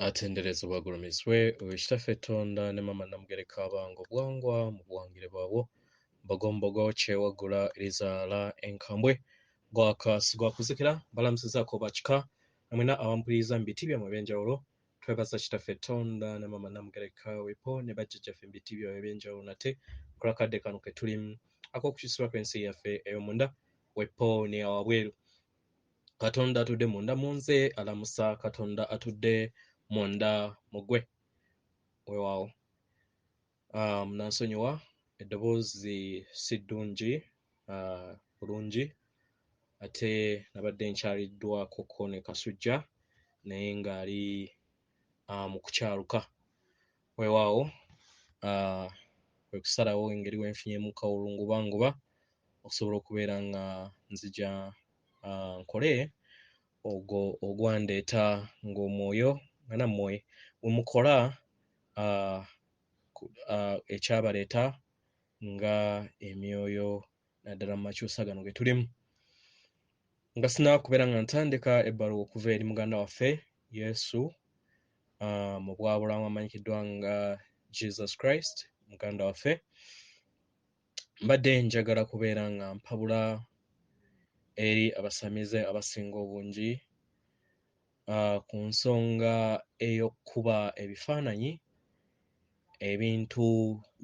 Atenderezebwa agulumizibwe oyo Kitaffe Tonda ne Maama Namugereka abange obuwangwa mu buwangire bwabwo Mbogombogo Kyewaggula erizaala enkambwe gwaka sigwakuzikira mbalamusizaako bakika namwena abampuliriza mu biti byammwe ebyenjawulo. Twebaza Kitaffe Tonda ne Maama Namugereka wepo ne bajjajjaffe mu biti byabwe ebyenjawulo nate kulakadde kano ke tulimu ak'okukyusibwa kw'ensi yaffe ey'omunda wepo ne awabweru. Katonda atudde munda mu nze alamusa Katonda atudde munda mu ggwe. Weewaawo. Munansonyiwa eddoboozi si ddungi bulungi ate nabadde nkyaliddwako ko ne Kasujja naye ng'ali mu kukyaluka. Weewaawo kwe kusalawo engeri we nfunyemu kawulungubanguba okusobola okubeera nga nzija nkole ogwo ogwandeeta ng'omwoyo nga nammwe bwe mukola ekyabaleeta nga emyoyo naddala mu makyusa gano ge tulimu. Nga sinaba kubeera nga ntandika ebbaluwa okuva eri muganda waffe Yesu mu bwabulamu amanyikiddwa nga Jesus Christ muganda waffe, mbadde njagala kubeera nga mpabula eri abasamize abasinga obungi ku nsonga ey'okukuba ebifaananyi ebintu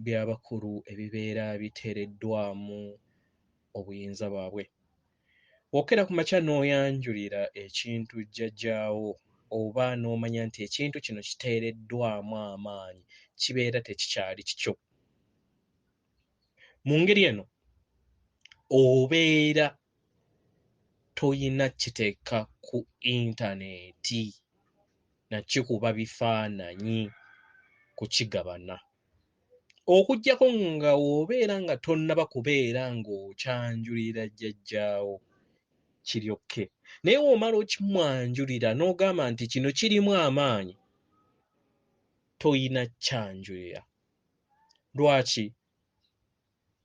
by'abakulu ebibeera biteereddwamu obuyinza bwabwe. Bw'okeera ku makya n'oyanjulira ekintu jjajjaawo oba n'omanya nti ekintu kino kiteereddwamu amaanyi, kibeera tekikyali kikyo. Mu ngeri eno obeera toyina kiteeka ku intaneeti nakikuba bifaananyi kukigabana. Okuggyako nga w'obeera nga tonnaba kubeera ng'okyanjulira jjajjaawo kiryokke. Naye w'omala okimwanjulira n'ogamba nti kino kirimu amaanyi, toyina kyanjulira. Lwaki?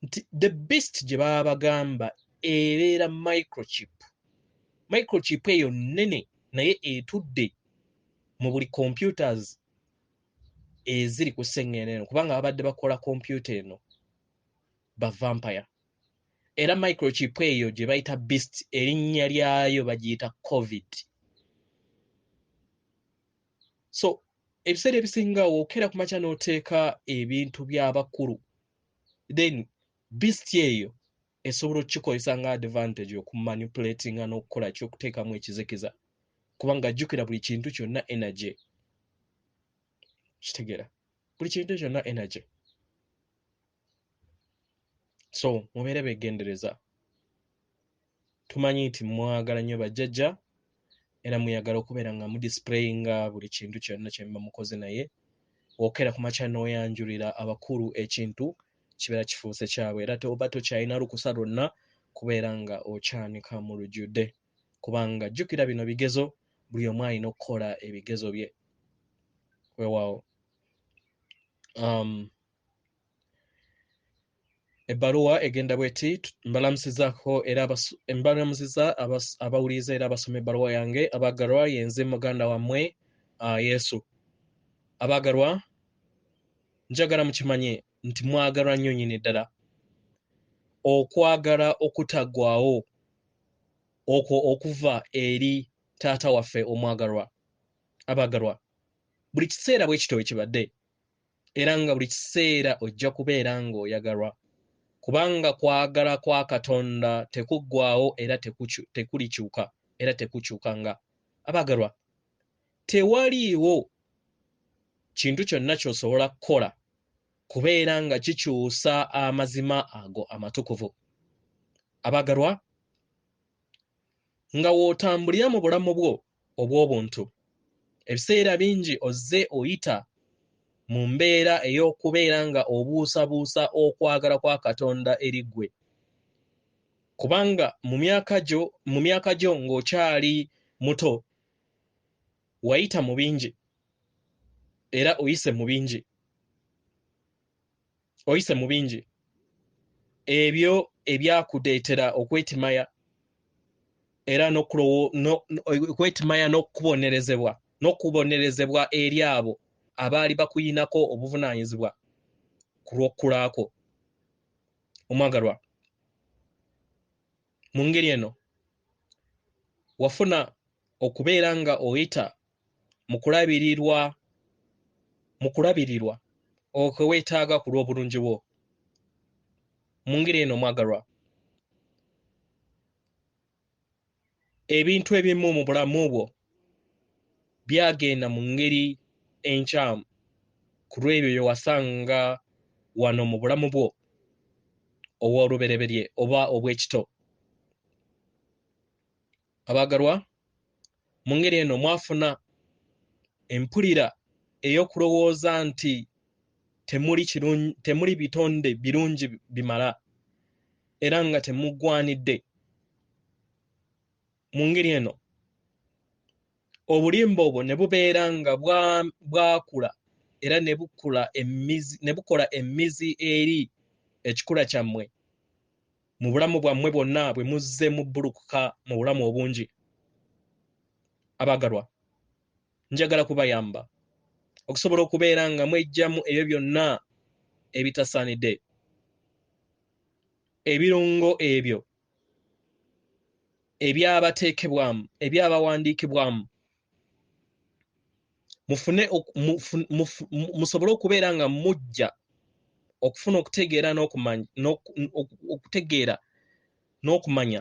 Nti the beast gye baba bagamba ebeera microchip. Microchip eyo nnene naye etudde mu buli computers eziri ku sseŋŋendo eno kubanga babadde bakola kompyuta eno ba vampire. Era microchip eyo gye bayita beast erinnya lyayo bagiyita COVID. So ebiseera ebisinga w'okeera ku makya n'oteeka ebintu by'abakulu then beast eyo esobola okukikozesa nga advantage okumanipulatinga n'okukola ki okuteekamu ekizikiza kubanga jjukira buli kintu kyonna energy. Kitegeera buli kintu kyonna energy. So mubeere beegendereza. Tumanyi nti mwagala nnyo bajjajja era muyagala okubeera nga mudisplayinga buli kintu kyonna kye muba mukoze naye w'okeera ku makya n'oyanjulira abakulu ekintu kibeera kifuuse kyabwe era oba tokyalina lukusa lwonna kubeera nga okyanika mu lujjudde kubanga jjukira bino bigezo buli omu alina okukola ebigezo bye. Weewaawo. Ebbaluwa egenda bw'eti, mbalamusizaako era mbalamusizza abawuliriza era abasoma ebbaluwa yange. Abaagalwa, ye nze muganda wammwe Yesu. Abaagalwa, njagala mukimanye nti mwagalwa nnyo nnyini ddala. Okwagala okutaggwaawo okwo okuva eri taata waffe omwagalwa. Abaagalwa, buli kiseera bwe kityo bwe kibadde era nga buli kiseera ojja kubeera ng'oyagalwa kubanga kwagala kwa Katonda tekuggwaawo era tekulikyuka era tekukyukanga. Abaagalwa, tewaliiwo kintu kyonna ky'osobola kukola kubeera nga kikyusa amazima ago amatukuvu. Abaagalwa, nga w'otambulira mu bulamu bwo obw'obuntu, ebiseera bingi ozze oyita mu mbeera ey'okubeera nga obuusabuusa okwagala kwa Katonda eri ggwe. Kubanga mu myaka gyo ng'okyali muto wayita mu bingi era oyise mu bingi. Oyise mu bingi ebyo ebyakudeetera okwetimaya era okwetimaya n'okubonerezebwa n'okubonerezebwa eri abo abaali bakuyinako obuvunaanyizibwa ku lw'okukulaako. Omwagalwa, mu ngeri eno wafuna okubeera nga oyita mu kulabirirwa okwe weetaaga ku lw'obulungi bwo. Mu ngeri eno omwagalwa, ebintu ebimu mu bulamu bwo byagenda mu ngeri enkyamu ku lw'ebyo bye wasanga wano mu bulamu bwo obw'olubereberye oba obw'ekito. Abaagalwa, mu ngeri eno mwafuna empulira ey'okulowooza nti temuli bitonde birungi bimala era nga temugwanidde. Mu ngeri eno obulimba obwo ne bubeera nga bwakula era ne bukola emizi eri ekikula kyammwe mu bulamu bwammwe bwonna bwe muzze mubbulukuka mu bulamu obungi. Abaagalwa, njagala kubayamba okusobola okubeera nga mweggyamu ebyo byonna ebitasaanidde, ebirungo ebyo ebyabateekebwamu, ebyabawandiikibwamu, musobole okubeera nga mujja okufuna okutegeera n'okumanya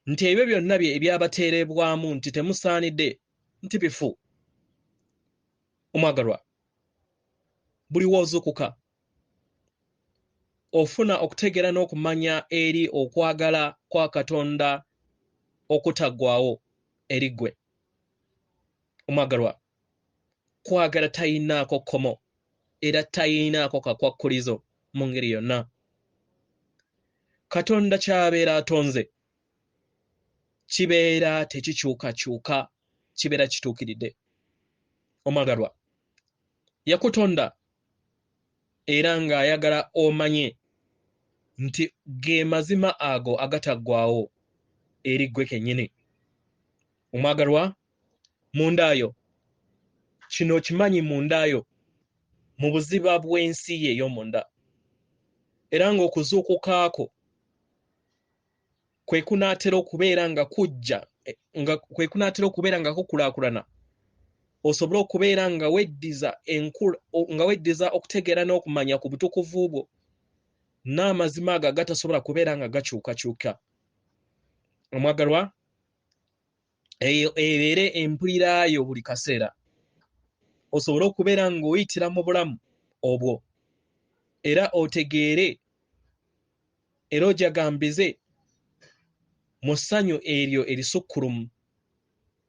nti ebyo byonna ebyabateerebwamu nti temusaanidde nti bifu. Omwagalwa, buli w'ozuukuka ofuna okutegeera n'okumanya eri okwagala kwa Katonda okutaggwaawo eri ggwe. Omwagalwa, kwagala tayinaako kkomo era tayinaako kakwakkulizo mu ngeri yonna. Katonda ky'abeera atonze kibeera tekikyukakyuka, kibeera kituukiridde. Omwagalwa, yakutonda era ng'ayagala omanye nti ge mazima ago agataggwaawo eri ggwe kennyini. Omwagalwa, mundaayo kino kimanyi, mundaayo mu buziba bw'ensi ye ey'omunda, era ng'okuzuukukaako kwe kunaatera okubeera nga kujja, nga kwe kunaatera okubeera nga kukulaakulana, osobole okubeera nga weddiza okutegeera n'okumanya ku butukuvu bwo n'amazima ago agatasobola kubeera nga gakyukakyuka. Omwagalwa, eyo ebeere empulirayo buli kaseera, osobole okubeera ng'oyitira mu bulamu obwo era otegeere era ojagambize mu ssanyu eryo erisukkulumu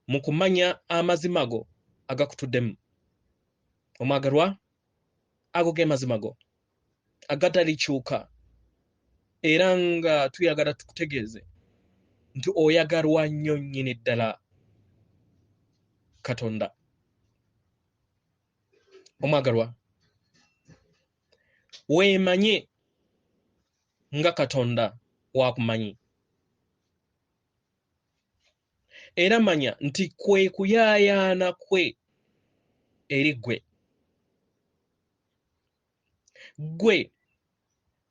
mu kumanya amazima go agakutuddemu. Omwagalwa, ago ge mazima go agatalikyuka, era nga tuyagala tukutegeeze nti oyagalwa nnyo nnyini ddala Katonda. Omwagalwa, weemanye nga Katonda wakumanyi, era manya nti kwe kuyaayaana kwe eri ggwe. Ggwe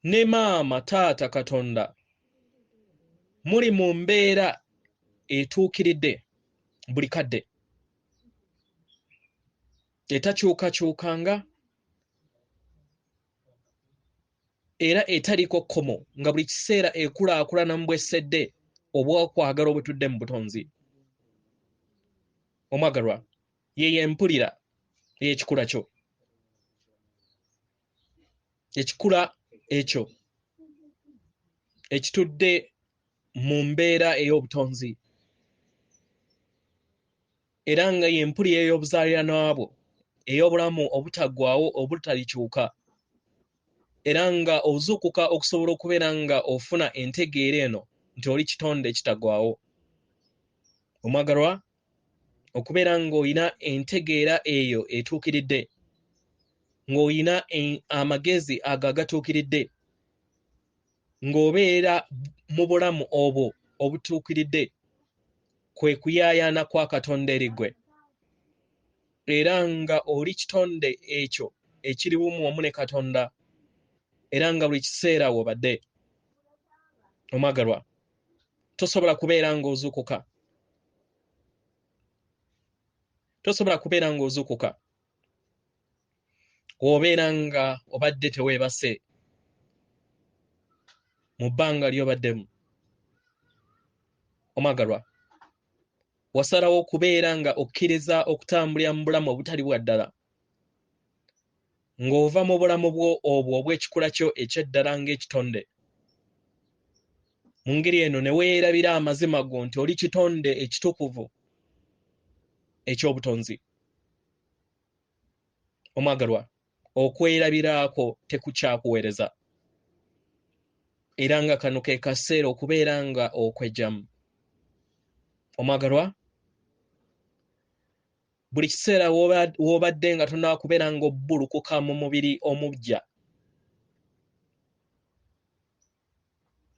ne maama taata Katonda muli mu mbeera etuukiridde buli kadde, etakyukakyukanga era etaliiko kkomo, nga buli kiseera ekulaakulana mu bwessedde obw'okwagala obutudde mu butonzi. Omwagalwa, ye y'empulira ey'ekikula kyo, ekikula ekyo ekitudde mu mbeera ey'obutonzi, era nga y'empulira ey'obuzaaliranwa bwo ey'obulamu obutaggwaawo obutalikyuka, era nga ozuukuka okusobola okubeera nga ofuna entegeera eno nti oli kitonde ekitaggwaawo. Omwagalwa, okubeera ng'olina entegeera eyo etuukiridde, ng'olina amagezi ago agatuukiridde, ng'obeera mu bulamu obwo obutuukiridde, kwe kuyaayaana kwa Katonda eri ggwe. Era nga oli kitonde ekyo ekiri bumu wamu ne Katonda, era nga buli kiseera w'obadde. Omwagalwa, tosobola kubeera ng'ozuukuka. Tosobola kubeera ng'ozuukuka obeera nga obadde teweebase mu bbanga ly'obaddemu. Omwagalwa, wasalawo okubeera nga okkiriza okutambulira mu bulamu obutali bwa ddala, ng'ova mu bulamu bwo obwo obw'ekikula kyo eky'eddala ng'ekitonde. Mu ngeri eno ne weerabira amazima go nti oli kitonde ekitukuvu eky'obutonzi. Omwagalwa, okwerabiraako tekukyakuweereza, era nga kano ke kaseera okubeera nga okwejjamu. Omwagalwa, buli kiseera w'obadde nga tonnaba kubeera ng'obbulukuka mu mubiri omuggya,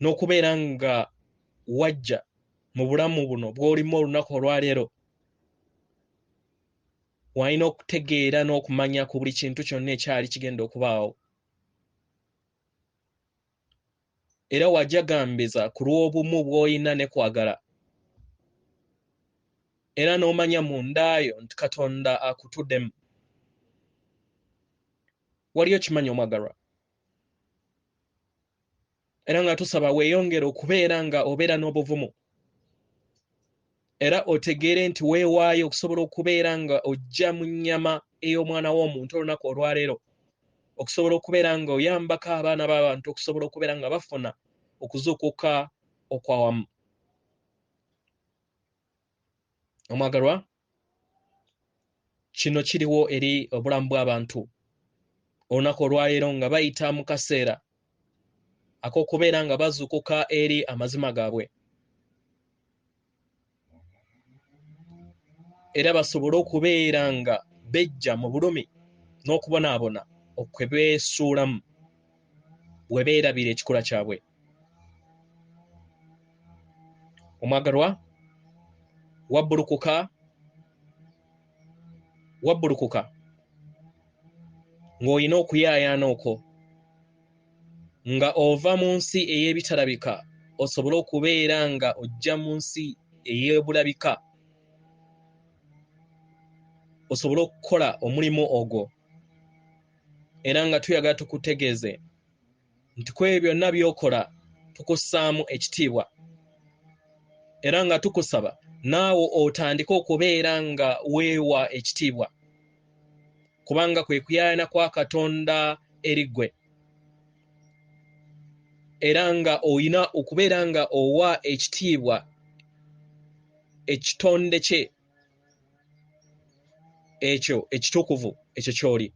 n'okubeera nga wajja mu bulamu buno bw'olimu olunaku olwaleero, walina okutegeera n'okumanya ku buli kintu kyonna ekyali kigenda okubaawo. Era wajagambiza ku lw'obumu bw'olina ne kwagala, era n'omanya mu ndaayo nti Katonda akutuddemu. Wali okimanyi omwagalwa? Era nga tusaba weeyongere okubeera nga obeera n'obuvumu, era otegeere nti weewaayo okusobola okubeera nga ojja mu nnyama ey'omwana w'omuntu olunaku olwaleero, okusobola okubeera nga oyambako abaana b'abantu okusobola okubeera nga bafuna okuzuukuka okwawamu. Omwagalwa, kino kiriwo eri obulamu bw'abantu olunaku olwaleero nga bayita mu kaseera ak'okubeera nga bazuukuka eri amazima gaabwe, era basobole okubeera nga bejja mu bulumi n'okubonaabona okwe beesuulamu bwe beerabira ekikula kyabwe. Omwagalwa, wabbulukuka ng'olina okuyaayaana okwo, nga ova mu nsi ey'ebitalabika osobole okubeera nga ojja mu nsi ey'ebulabika, osobole okukola omulimu ogwo. Era nga tuyagala tukutegeeze nti ku ebyo byonna by'okola tukussaamu ekitiibwa, era nga tukusaba naawe otandike okubeera nga weewa ekitiibwa, kubanga kwe kuyaayana kwa Katonda eri ggwe. Era nga olina okubeera nga owa ekitiibwa ekitonde kye ekyo ekitukuvu ekyo ky'oli.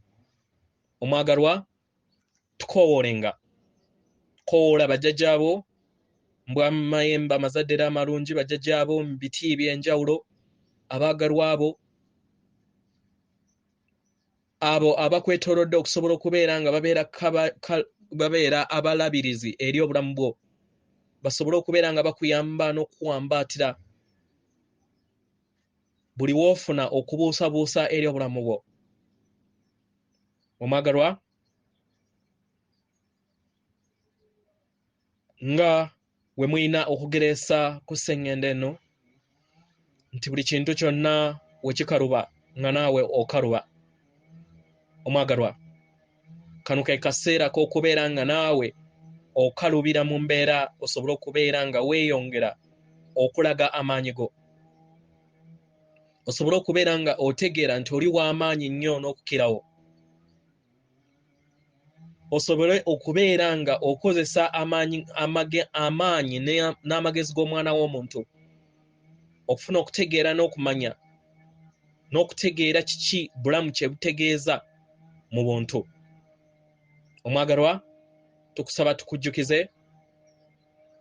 Omwagalwa, tukowoolenga, kowoola bajjajjaabo mbw'amayembe amazadde era amalungi, bajjajjaabo mu biti eby'enjawulo, abaagalwa abo, abo abakwetoolodde okusobola okubeera nga babeera abalabirizi eri obulamu bwo, basobole okubeera nga bakuyamba n'okuwambaatira buli w'ofuna okubuusabuusa eri obulamu bwo. Omwagalwa, nga we mulina okugereesa ku sseŋŋendo eno nti buli kintu kyonna we kikaluba nga naawe okaluba. Omwagalwa, kano ke kaseera k'okubeera nga naawe okalubira mu mbeera osobole okubeera nga weeyongera okulaga amaanyi go, osobole okubeera nga otegeera nti oli w'amaanyi nnyo n'okukirawo, osobole okubeera nga okozesa amaanyi n'amagezi g'omwana w'omuntu okufuna okutegeera n'okumanya n'okutegeera kiki bulamu kye butegeeza mu buntu. Omwagalwa, tukusaba tukujjukize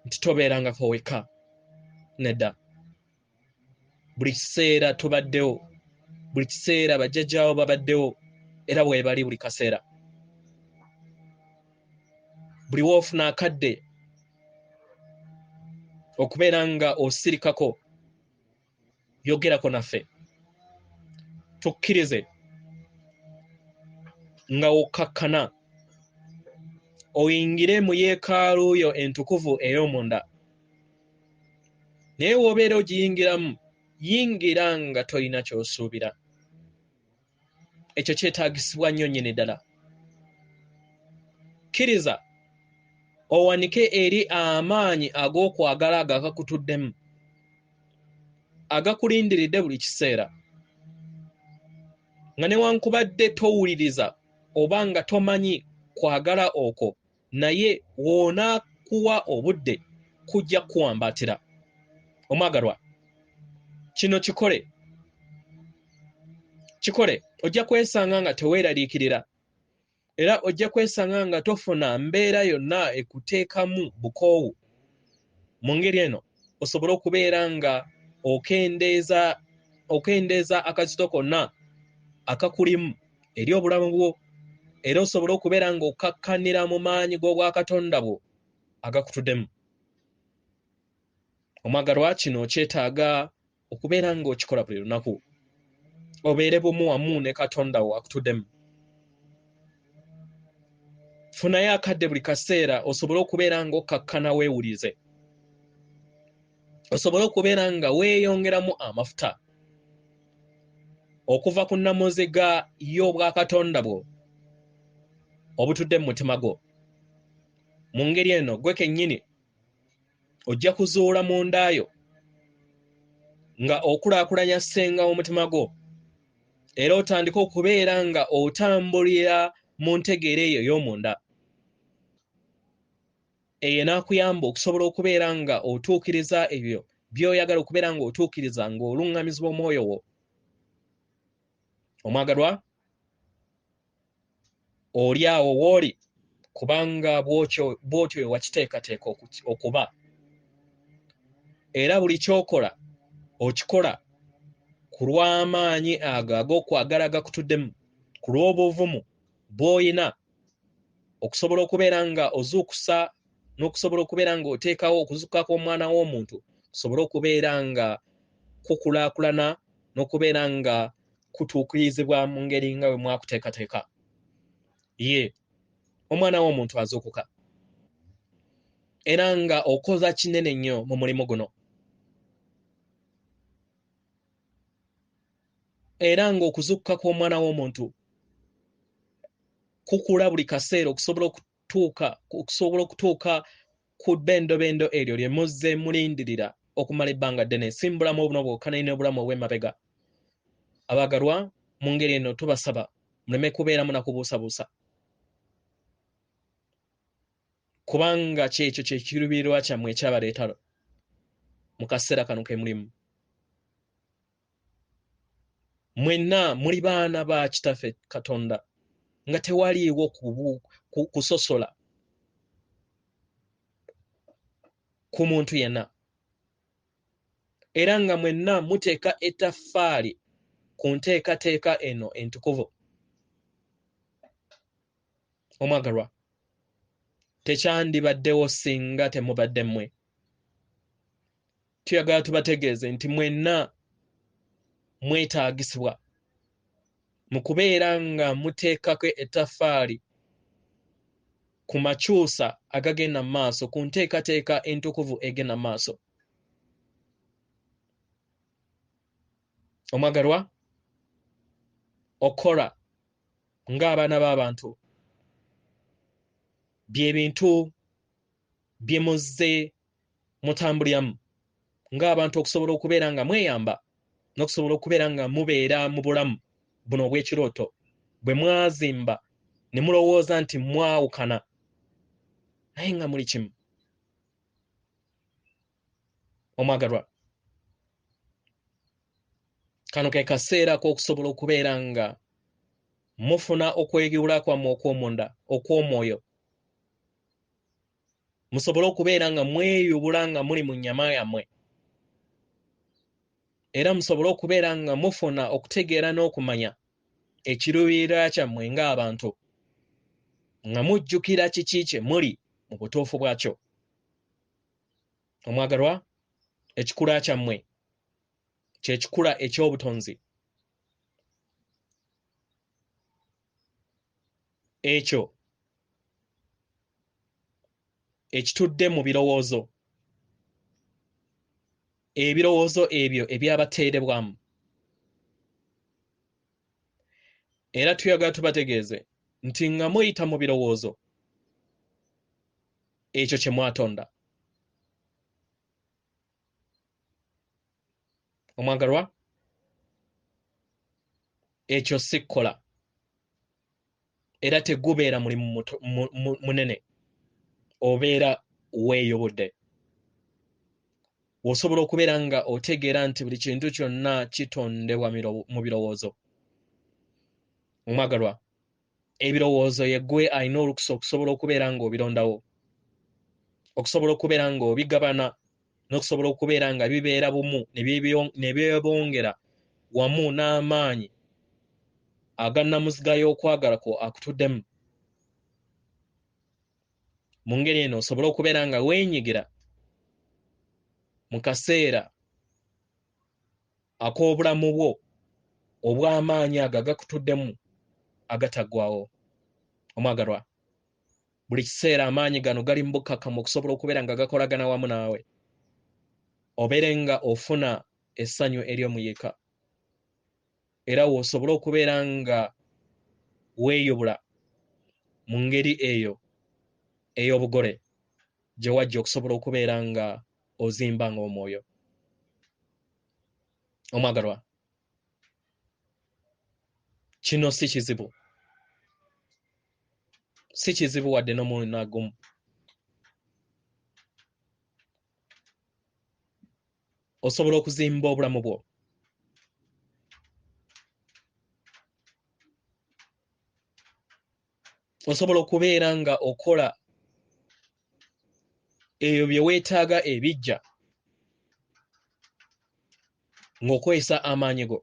nti tobeerangako wekka, nedda. Buli kiseera tubaddewo, buli kiseera bajjajjaawo babaddewo, era weebali buli kaseera. Buli w'ofuna akadde okubeera nga osirikako, yogerako naffe. Tukkirize nga okkakkana oyingire mu yeekaalu yo entukuvu ey'omunda. Naye w'obeera ogiyingiramu, yingira nga tolina ky'osuubira. Ekyo kyetaagisibwa nnyo nnyini ddala. Kkiriza owanike eri amaanyi ag'okwagala ago agakutuddemu, agakulindiridde buli kiseera, nga newankubadde towuliriza oba nga tomanyi kwagala okwo, naye w'onaakuwa obudde kujja kukuwambaatira. Omwagalwa, kino kikole, kikole. Ojja kwesanga nga teweeraliikirira, era ojja kwesanga nga tofuna mbeera yonna ekuteekamu bukoowu. Mu ngeri eno osobole okubeera nga okendeeza akazito konna akakulimu eri obulamu bwo, era osobole okubeera nga okakkanira mu maanyi g'obwakatonda bwo agakutuddemu. Omwagalwa, kino kyetaaga okubeera ng'okikola buli lunaku, obeere bumu wamu ne Katonda wo akutuddemu. Funayo akadde buli kaseera osobole okubeera ng'okkakkana weewulize, osobole okubeera nga weeyongeramu amafuta okuva ku nnamuziga y'obwakatonda bwo obutudde mu mutima gwo. Mu ngeri eno gwe kennyini ojja kuzuula mundaayo nga okulaakulanya ssenga w'omutima gwo, era otandike okubeera nga otambulira mu ntegeera eyo ey'omunda. Eyo enaakuyamba okusobola okubeera nga otuukiriza ebyo by'oyagala okubeera ng'otuukiriza ng'oluŋŋamizibwa omwoyo wo. Omwagalwa, oli awo w'oli kubanga bw'otyo wakiteekateeka okuba, era buli ky'okola okikola ku lw'amaanyi ago ag'okwagala agakutuddemu, ku lw'obuvumu bw'oyina okusobola okubeera nga ozuukusa n'okusobola okubeera ng'oteekawo okuzuukuka kw'omwana w'omuntu, kusobole okubeera nga kukulaakulana n'okubeera nga kutuukirizibwa mu ngeri nga bwe mwakuteekateeka. Ye omwana w'omuntu azuukuka era nga okoza kinene nnyo mu mulimu guno, era ng'okuzuukuka kw'omwana w'omuntu kukula buli kaseera okusobola okutuuka ku bbendobendo eryo lye muzze mulindirira okumala ebbanga ddene, si mu bulamu obuno bwokka naye n'obulamu obw'emabega. Abaagalwa, mu ngeri eno tubasaba muleme kubeeramu na kubuusabuusa, kubanga kyekyo kye kiruubirirwa kyammwe ekyabaleeta mu kaseera kano ke mulimu. Mwenna muli baana ba Kitaffe Katonda, nga tewaliiwo kusosola ku muntu yenna, era nga mwenna muteeka ettaffaali ku nteekateeka eno entukuvu. Omwagalwa, tekyandibaddewo singa temubadde mmwe. Tuyagala tubategeeze nti mwenna mwetaagisibwa mu kubeera nga muteekako ettaffaali ku makyusa agagenda mu maaso, ku nteekateeka entukuvu egenda mu maaso. Omwagalwa, okola ng'abaana b'abantu bye bintu bye muzze mutambuliramu ng'abantu okusobola okubeera nga mweyamba n'okusobola okubeera nga mubeera mu bulamu buno obw'ekirooto bwe mwazimba ne mulowooza nti mwawukana, naye nga muli kimu. Omwagalwa, kano ke kaseera k'okusobola okubeera nga mufuna okweyubula kwammwe okw'omunda okw'omwoyo, musobole okubeera nga mweyubula nga muli mu nnyama yammwe, era musobole okubeera nga mufuna okutegeera n'okumanya ekiruubirirwa kyammwe ng'abantu, nga mujjukira kiki kye muli mu butuufu bwakyo. Omwagalwa, ekikula kyammwe kye kikula eky'obutonzi. Ekyo ekitudde mu birowoozo, ebirowoozo ebyo ebyabateerebwamu. Era tuyagala tubategeeze nti nga muyita mu birowoozo ekyo kye mwatonda. Omwagalwa, ekyo si kukola, era tegubeera mulimu munene, obeera weeyobodde. Osobola okubeera nga otegeera nti buli kintu kyonna kitondebwa mu birowoozo. Omwagalwa, ebirowoozo ye ggwe alina olukusa okusobola okubeera ng'obirondawo, okusobola okubeera ng'obigabana, n'okusobola okubeera nga bibeera bumu ne byebongera wamu n'amaanyi aga nnamuziga y'okwagala kwo akutuddemu. Mu ngeri eno osobole okubeera nga weenyigira mu kaseera ak'obulamu bwo obw'amaanyi ago agakutuddemu agataggwaawo. Omwagalwa, buli kiseera amaanyi gano gali mu bukkakkamu okusobola okubeera nga gakolagana wamu naawe, obeere nga ofuna essanyu ery'omuyiika, era w'osobole okubeera nga weeyubula mu ngeri eyo ey'obugole gye wajja okusobola okubeera nga ozimba ng'omwoyo. Omwagalwa, kino si kizibu, si kizibu wadde n'omulundi n'agumu. Osobola okuzimba obulamu bwo osobola okubeera nga okola ebyo bye weetaaga ebijja ng'okozesa amaanyi go,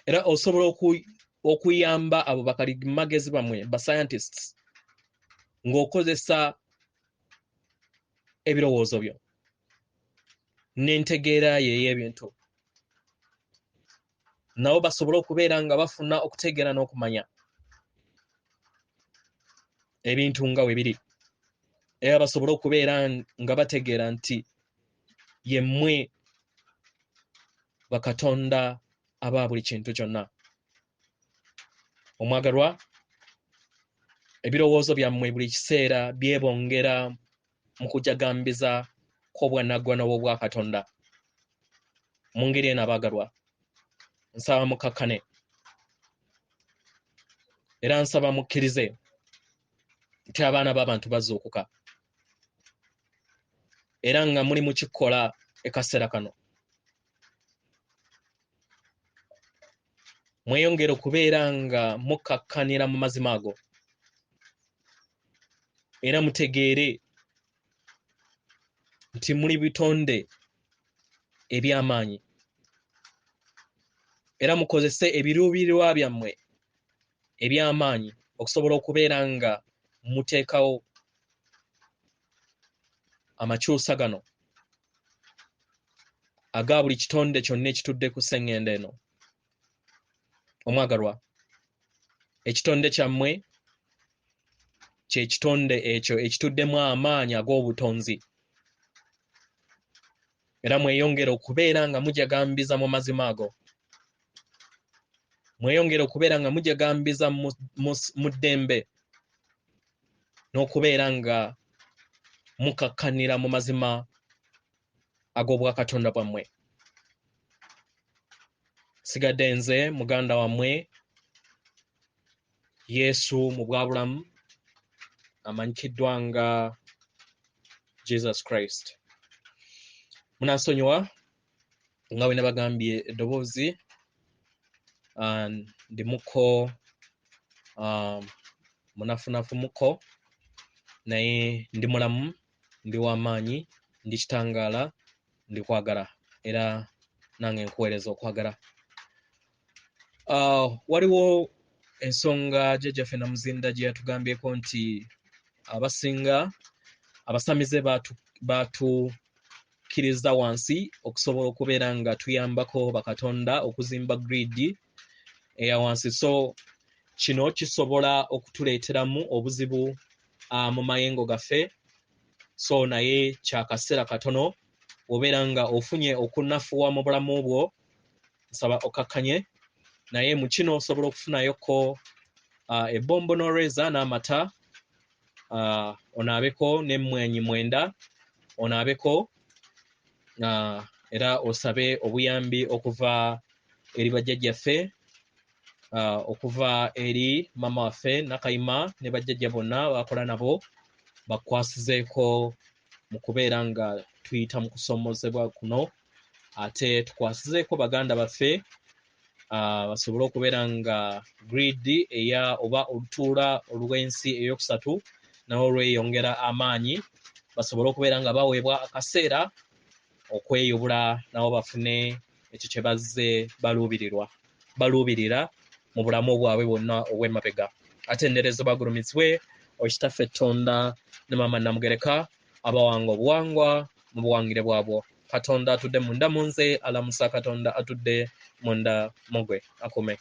era osobola okuyamba abo bakalimagezi bammwe ba scientists ng'okozesa ebirowoozo byo n'entegeera ye ey'ebintu, nabo basobole okubeera nga bafuna okutegeera n'okumanya ebintu nga bwe biri, era basobole okubeera nga bategeera nti ye mmwe bakatonda aba buli kintu kyonna. Omwagalwa, ebirowoozo byammwe buli kiseera byebongera mu kujagambiza kw'obwannaggwano bw'Obwakatonda. Mu ngeri eno abaagalwa, nsaba mukakkane, era nsaba mukkirize nti abaana b'abantu bazuukuka, era nga muli mu kikola ekaseera kano. Mweyongere okubeera nga mukakkanira mu mazima ago, era mutegeere nti muli bitonde eby'amaanyi, era mukozese ebiruubirirwa byammwe eby'amaanyi okusobola okubeera nga muteekawo amakyusa gano aga buli kitonde kyonna ekitudde ku sseŋŋendo eno. Omwagalwa, ekitonde kyammwe kye kitonde ekyo ekituddemu amaanyi ag'obutonzi, era mweyongere okubeera nga mujagambiza mu mazima ago, mweyongere okubeera nga mujagambiza mu ddembe n'okubeera nga mukakkanira mu mazima ag'obwakatonda bwammwe. Sigadde nze muganda wammwe Yesu mu bwabulamu, amanyikiddwa nga Jesus Christ. Munansonyiwa nga bwe nabagambye eddoboozi, ndimuko munafunafumuko, naye ndi mulamu, ndi w'amaanyi, ndi kitangaala, ndi kwagala, era nange nkuweereza okwagala. Waliwo ensonga jjajjaffe Namuzinda gye yatugambyeko nti abasinga abasamize baatukkiriza wansi okusobola okubeera nga tuyambako bakatonda okuzimba gridi eya wansi. So kino kisobola okutuleeteramu obuzibu mu mayengo gaffe. So naye kyakaseera katono, obeera nga ofunye okunafuwa mu bulamu bwo, nsaba okakkanye. Naye mu kino osobola okufunayoko ebbombo n'olweza n'amata, onaabeko n'emmwanyi 9, onaabeko, era osabe obuyambi okuva eri bajjajjaffe, okuva eri mama waffe Nakayima ne bajjajja bonna bakola nabo, bakwasizeeko mu kubeera nga tuyita mu kusoomozebwa kuno. Ate tukwasizeeko baganda baffe, basobole okubeera nga grid eya oba olutuula olw'ensi eyokusatu nabo lweyongera amaanyi, basobole okubeera nga baweebwa akaseera okweyubula nabo bafune ekyo kye bazze baluubirira mu bulamu bwabwe bwonna obw'emabega. Atenderezebwa bagulumizibwe Okitaffe Tonda ne Maama Namugereka, abawanga obuwangwa mu buwangire bwabwo. Katonda atudde munda mu nze alamusa Katonda atudde munda mu gwe. Akume.